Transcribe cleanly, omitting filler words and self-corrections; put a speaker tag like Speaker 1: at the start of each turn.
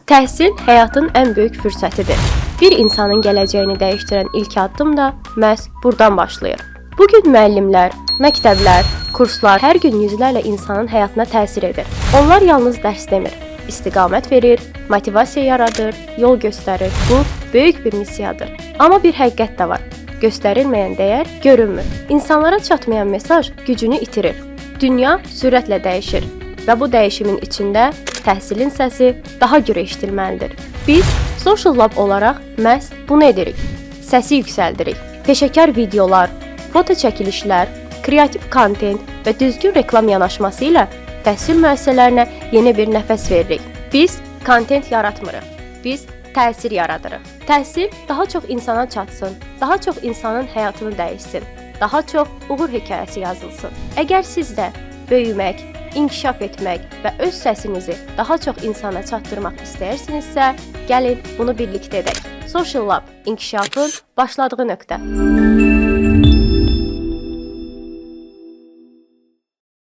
Speaker 1: Təhsil həyatın ən böyük fürsətidir. Bir insanın gələcəyini dəyişdirən ilk addım da məhz burdan başlayır. Bu gün müəllimlər, məktəblər, kurslar hər gün yüzlərlə insanın həyatına təsir edir. Onlar yalnız dərs demir, istiqamət verir, motivasiya yaradır, yol göstərir. Bu böyük bir missiyadır. Amma bir həqiqət də var. Göstərilməyən dəyər görünmür. İnsanlara çatmayan mesaj gücünü itirir. Dünya sürətlə dəyişir və bu dəyişimin içində təhsilin səsi daha gür eşidilməlidir. Biz Social Lab olaraq məhz bunu edirik. Səsi yüksəldirik. Peşəkar videolar, foto çəkilişlər, kreativ kontent və düzgün reklam yanaşması ilə təhsil müəssisələrinə yeni bir nəfəs veririk. Biz kontent yaratmırıq. Biz təsir yaradırıq. Təhsil daha çox insana çatsın, daha çox insanın həyatını dəyişsin, daha çox uğur hekayəsi yazılsın. Əgər siz də böyümək, inkişaf etmək və öz səsinizi daha çox insana çatdırmaq istəyirsinizsə, gəlin bunu birlikdə edək. Social Lab inkişafın başladığı nöqtə.